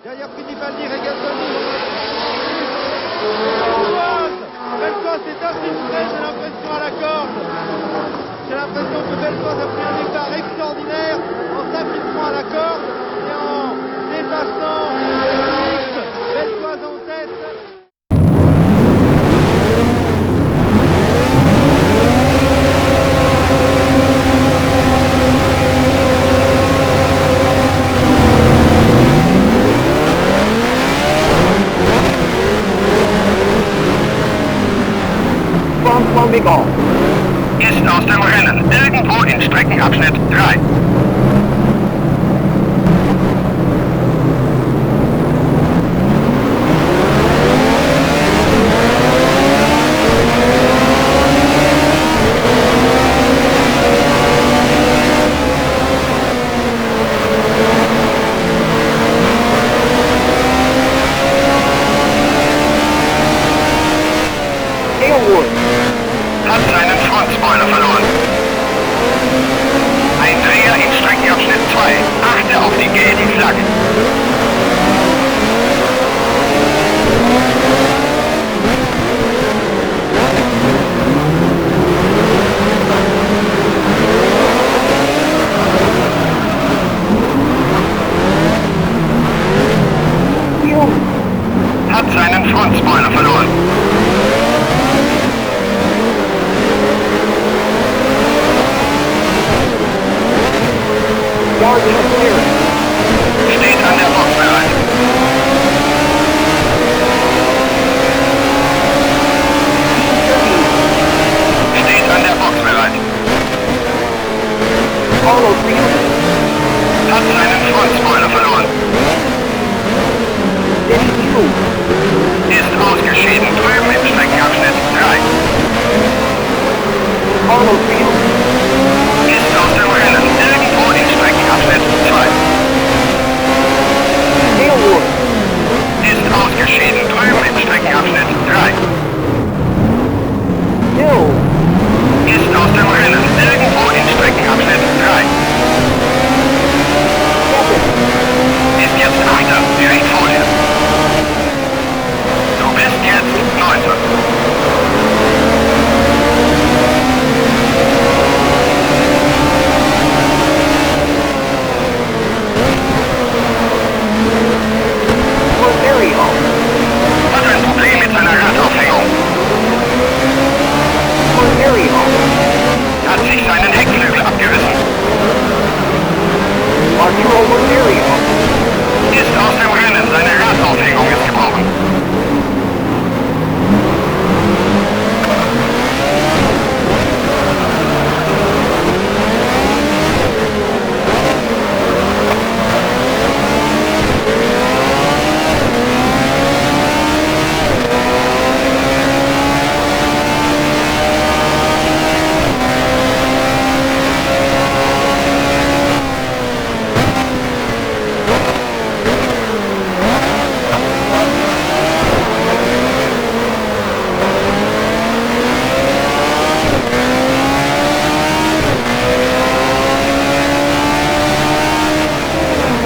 Derrière Fittipaldi, Regazzoni. Beltoise. Beltoise s'est infiltré, j'ai l'impression, à la corde. J'ai l'impression que Beltoise a pris un départ extraordinaire en s'infiltrant à la corde et en dépassant Ickx. Beltoise en tête. François Migault. Ist aus dem Rennen, irgendwo in Streckenabschnitt 3. Hailwood. Hat seinen Frontspoiler verloren. Ein Dreher in Streckenabschnitt 2. Achte auf die gelben Flaggen. Hulme. Hat seinen Frontspoiler verloren. Guardian clearance. Steht an der Box bereit. Steht an der Box bereit. Carlos Reutemann. Hat seinen Frontspoiler verloren. Denny Hulme. Ist ausgeschieden drüben im Streckenabschnitt 3. Carlos Reutemann. Ist aus dem Rennen, irgendwo in Streckenabschnitt 2. Hailwood. Ist ausgeschieden drüben im Streckenabschnitt 3. Hill. Ist aus dem Rennen, irgendwo in Streckenabschnitt 3. Seven. Ist jetzt Achter, direkt vor dir. Du bist jetzt Neunter. Rosario. Hat ein Problem mit seiner Radaufhängung. Rosario. Hat sich seinen Heckflügel abgerissen. Arturo Rosario. Ist aus dem Rennen, seine Radaufhängung ist gebrochen.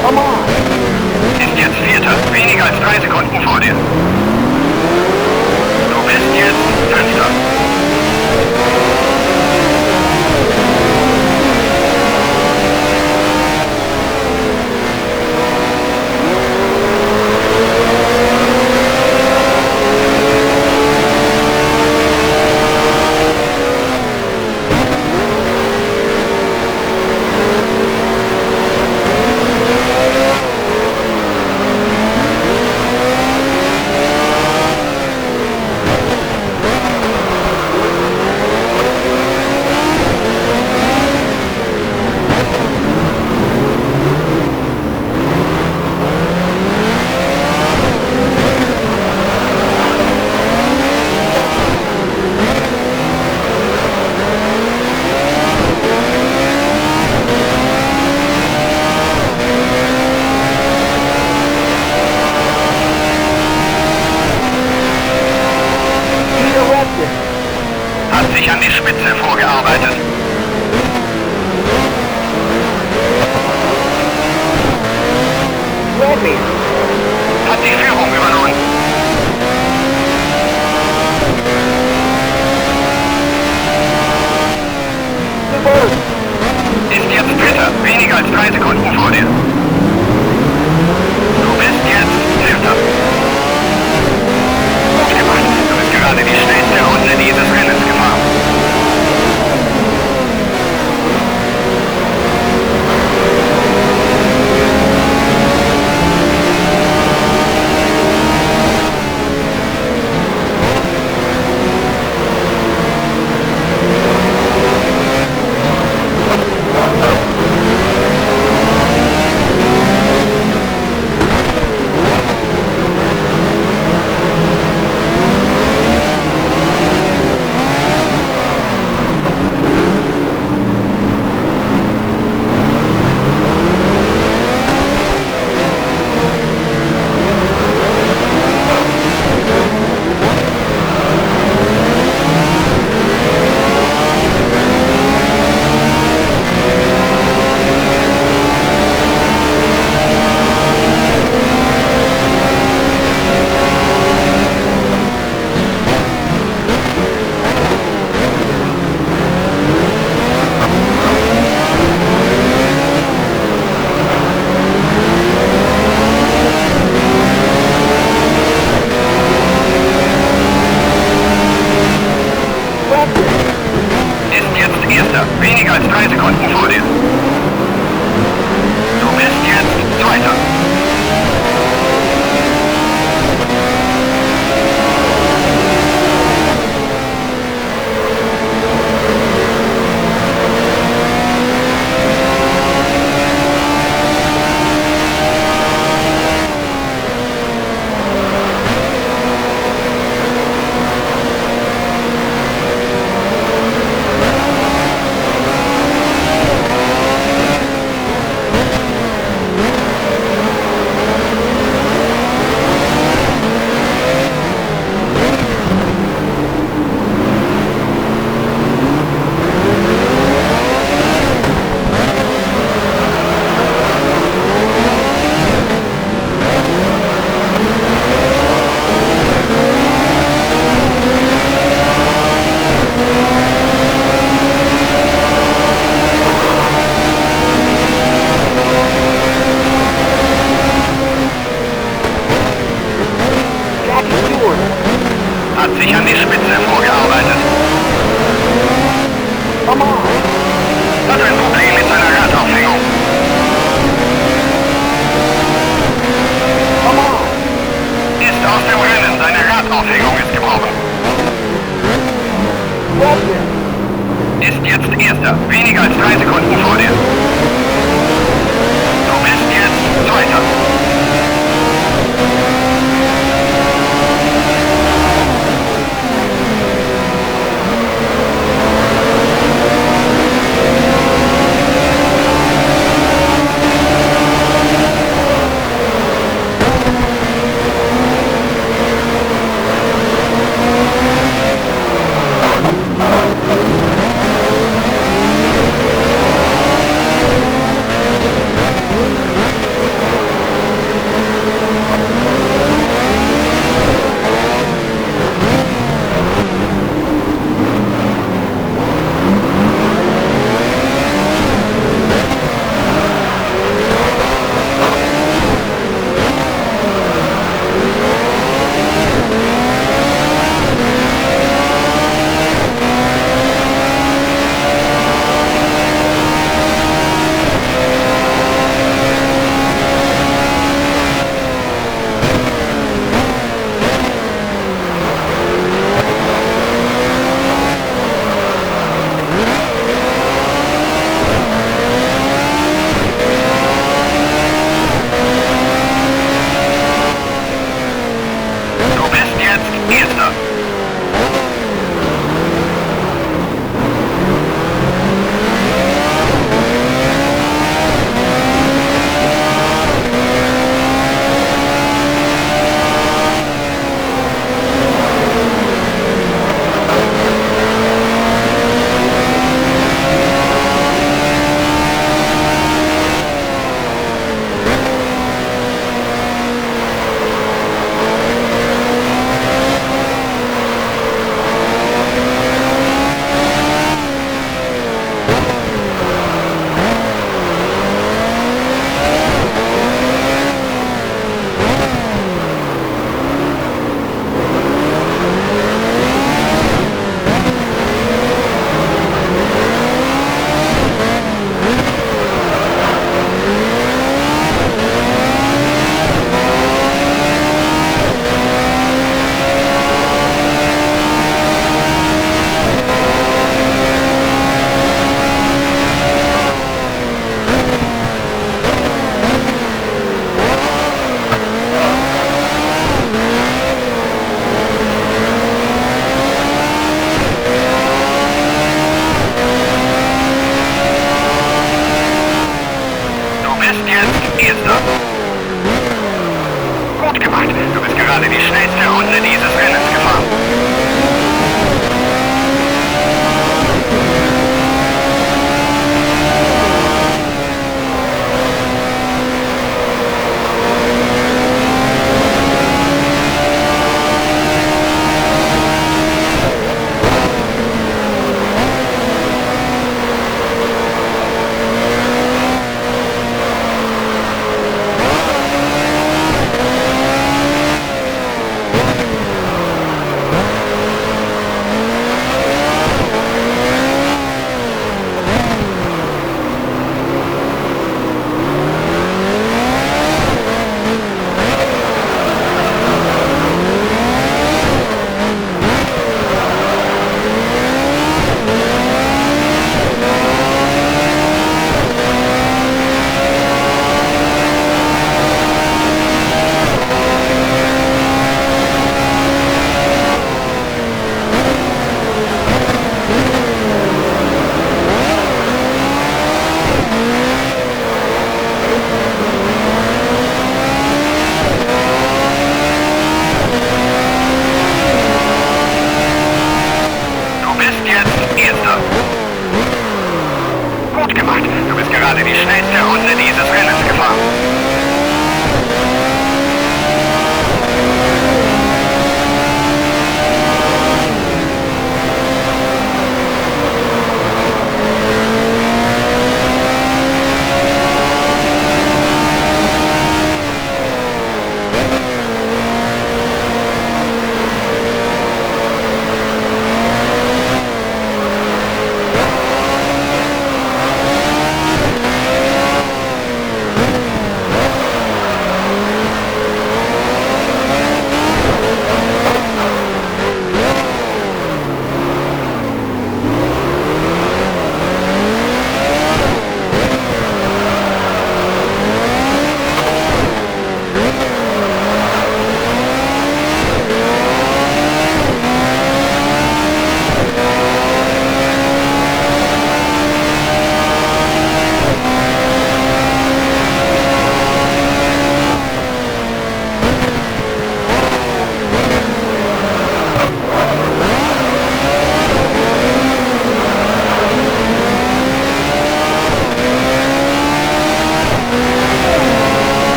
Come on. Ist jetzt Vierter, weniger als 3 Sekunden vor dir. Du bist jetzt Fünfter. Hat sich an die Spitze vorgearbeitet. Come on. Hat ein Problem mit seiner Radaufhängung. Come on. Ist aus dem Rennen. Seine Radaufhängung ist gebrochen. Grab this. Ist jetzt Erster. Weniger als 3 Sekunden vor dir. Du bist jetzt Zweiter. Du bist jetzt Erster. Du bist jetzt Erster. Gut gemacht. Du bist gerade die schnellste Runde dieses Rennens gefahren.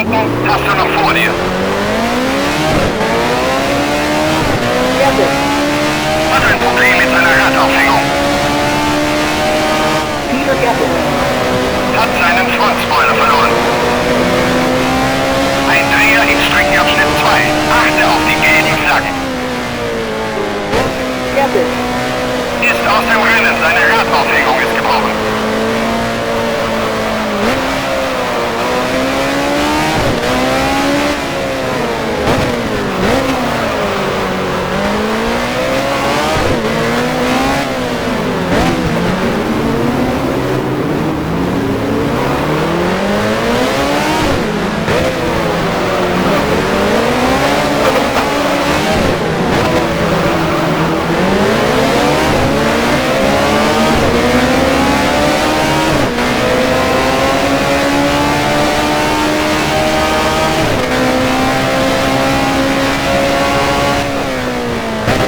Runden hast du noch vor dir. Gelbe. Hat ein Problem mit seiner Radaufhängung. Vier Gelbe. Hat seinen Frontspoiler verloren. Ein Dreher in Streckenabschnitt 2. Achte auf die gelben Flaggen. Gelbe. Ist aus dem Rennen. Seine Radaufhängung ist gebrochen.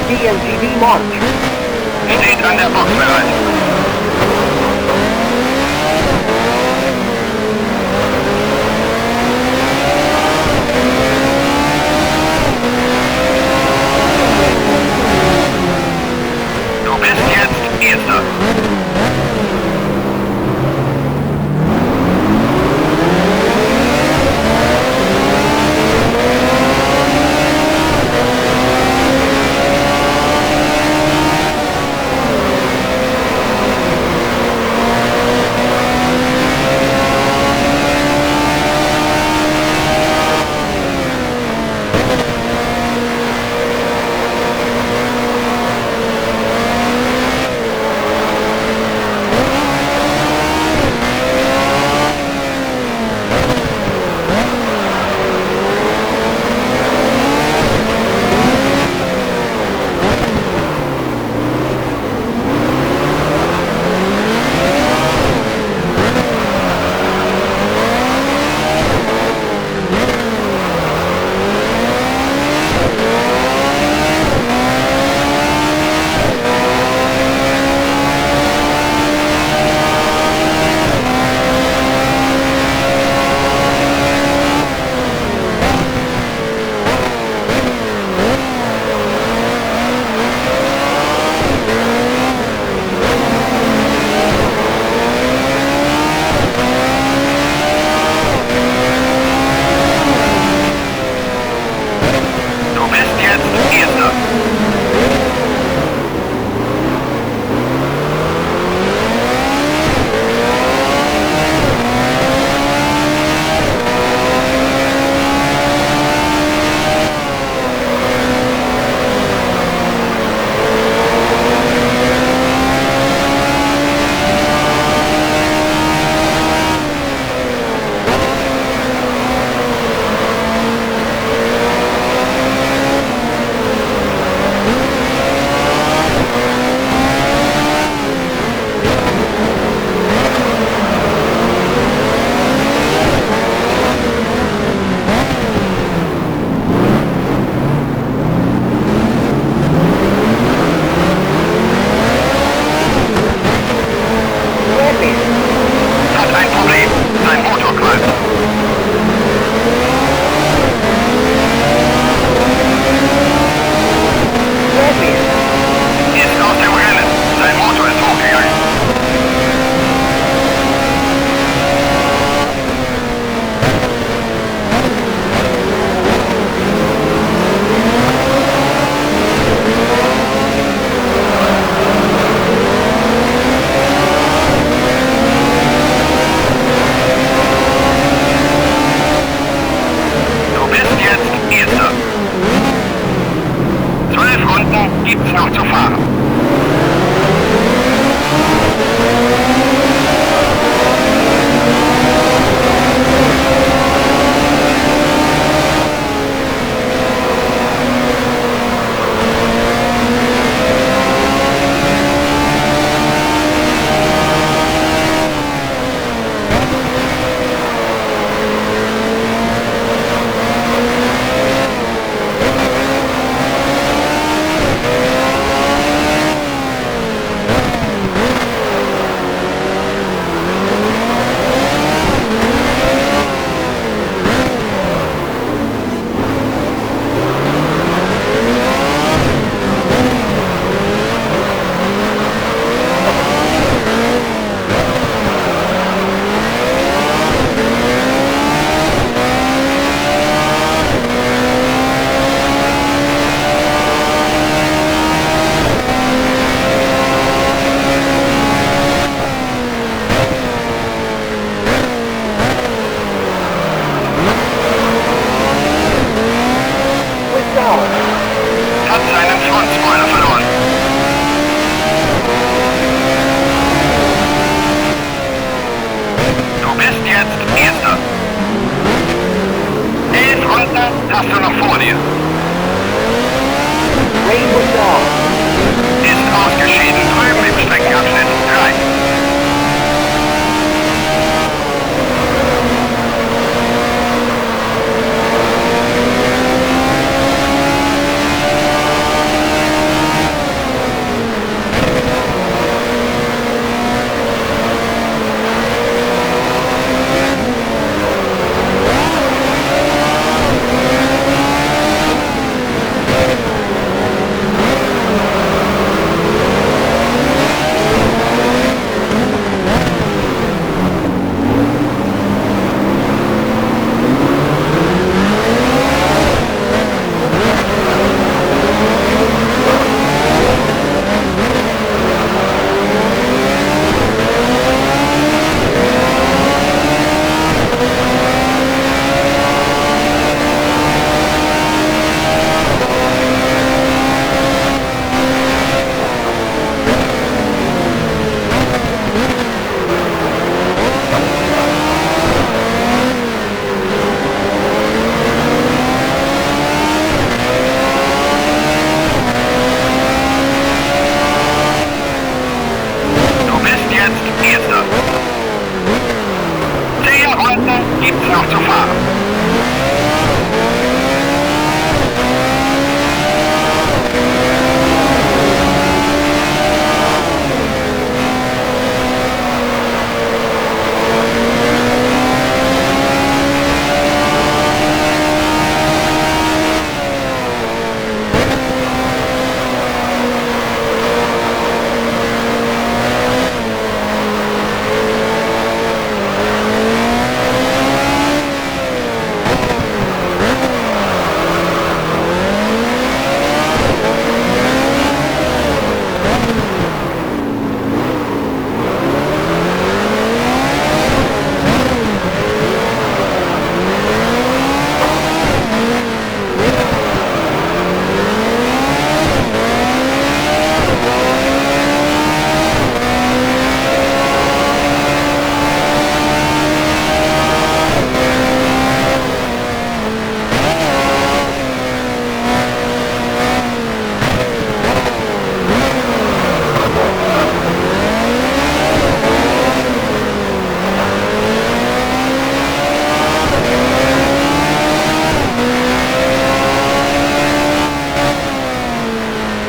DMGB March. Steht an der Box bereit. Du bist jetzt Erster. hast du noch vor dir. Rainbow Dog. Ist ausgeschieden, drüben im Streckenabschnitt 3. Du bist jetzt Erster. 10 Runden gibt's noch zu fahren.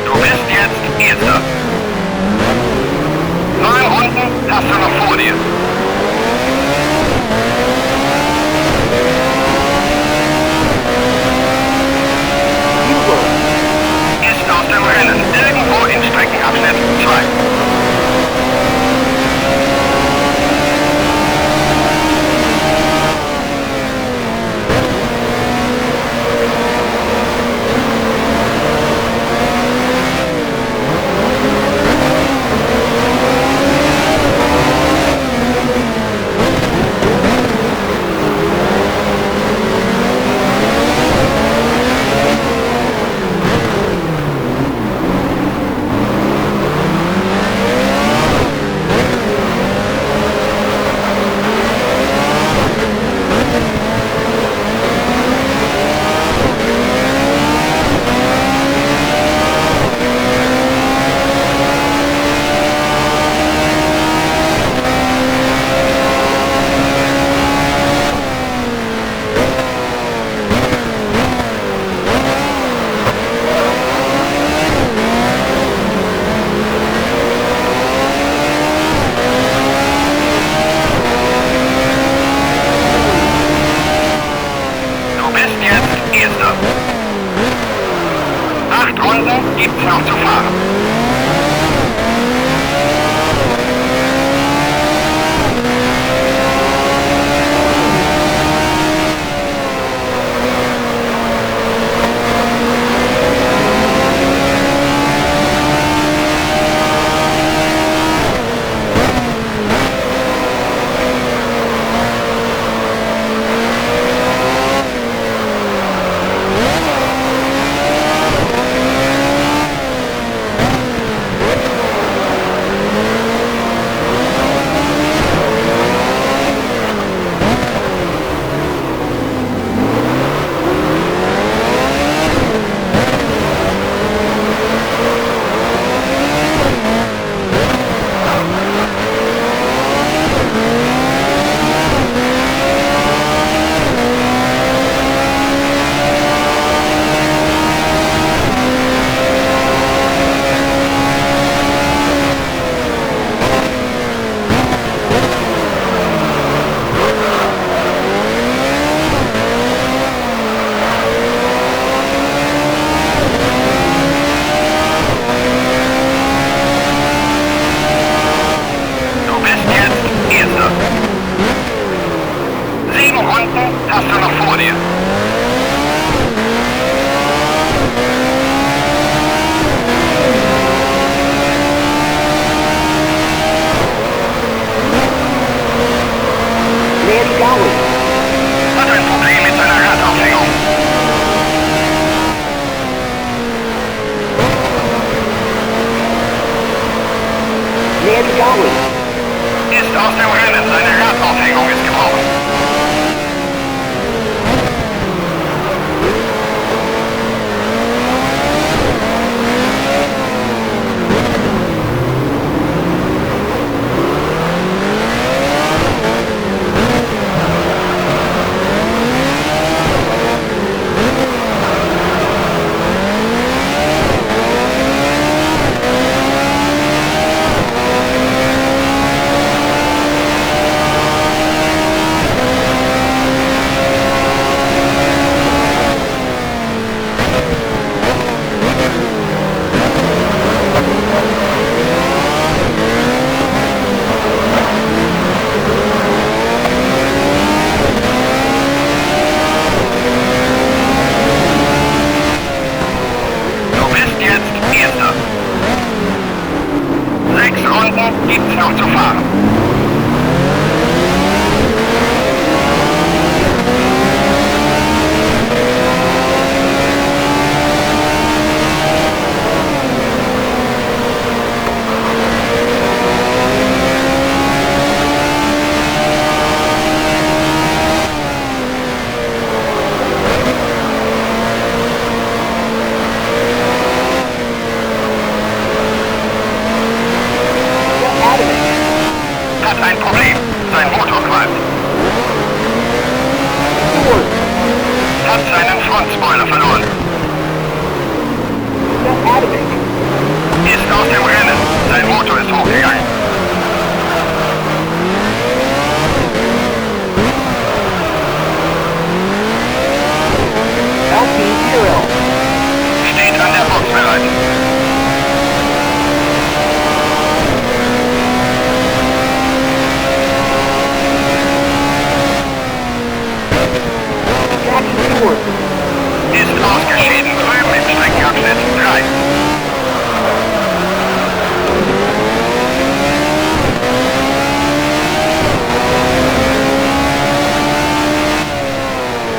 Du bist jetzt Erster. 9 Runden hast du noch vor dir. Hugo. Ist aus dem Rennen, irgendwo in Streckenabschnitt 2. Du bist jetzt Erster. 8 Runden gibt's noch zu fahren. du noch vor dir. Manny Gowin. Hat ein Problem mit seiner Radaufhängung. Manny Gowin. Ist aus dem Rennen. Seine Radaufhängung ist gebrochen. Du bist jetzt Erster. 6 Runden gibt's noch zu fahren. Adamik. Hat ein Problem. Sein Motor qualmt. Stewart. Hat seinen Frontspoiler verloren. Adamik. Ist aus dem Rennen. Sein Motor ist hochgegangen. LP0. Steht an der Box bereit. Jackie Stewart. Ist ausgeschieden drüben im Streckenabschnitt 3.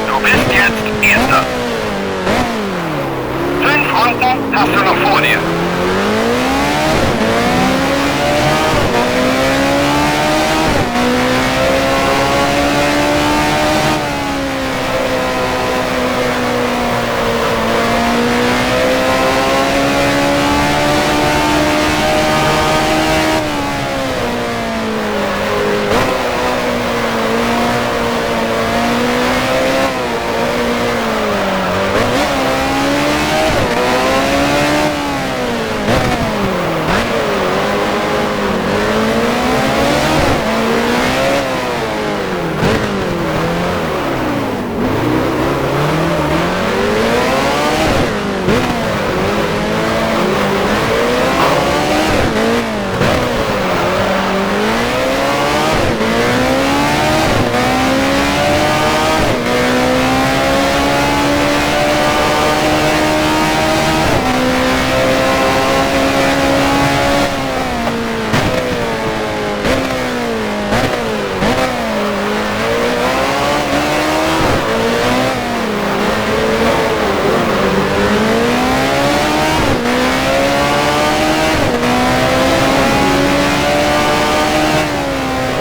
Du bist jetzt Erster. 5 Runden hast du noch vor dir.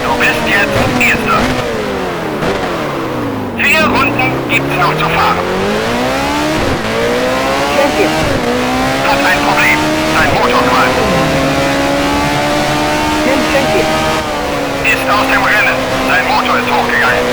Du bist jetzt Erster. 4 Runden gibt's noch zu fahren. Jenkins. Hat ein Problem. Sein Motor qualmt. Tim Jenkins. Ist aus dem Rennen. Sein Motor ist hochgegangen.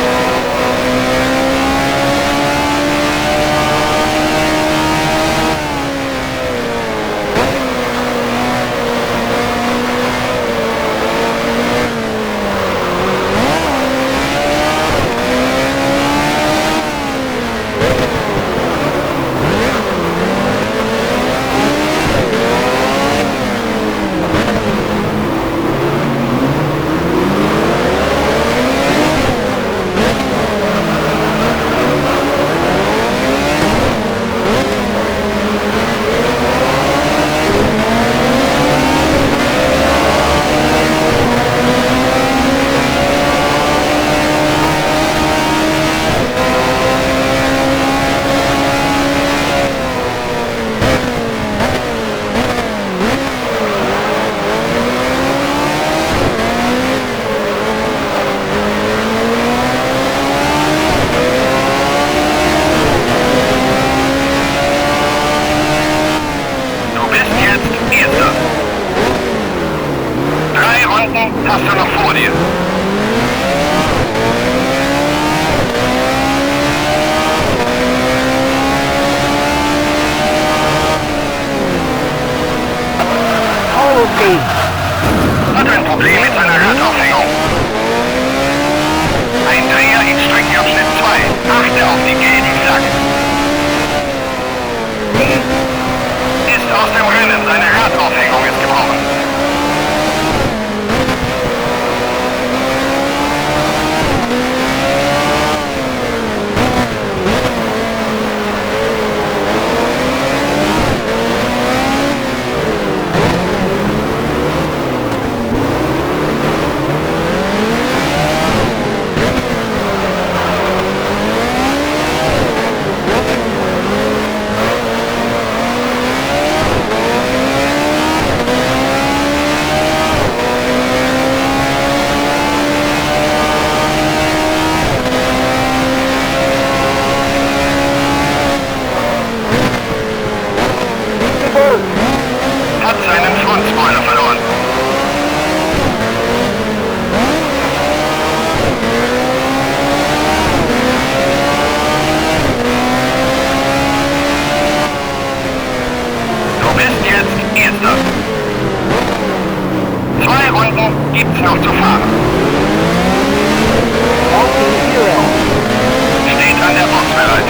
Einsatzbereit.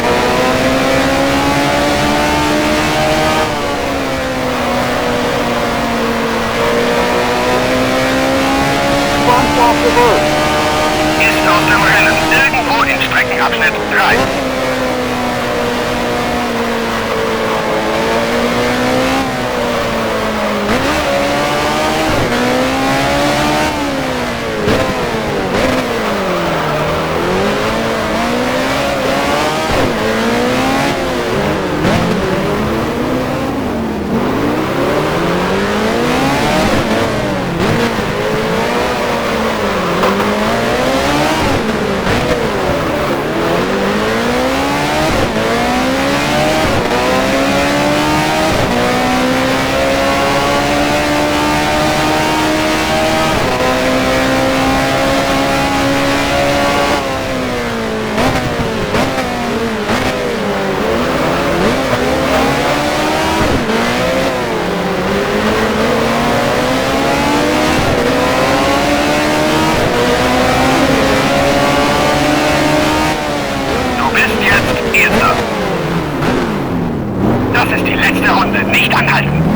Front off reverse. Ist aus dem Rennen. Irgendwo in Streckenabschnitt 3. Du bist jetzt Erster. Das ist die letzte Runde. Nicht anhalten.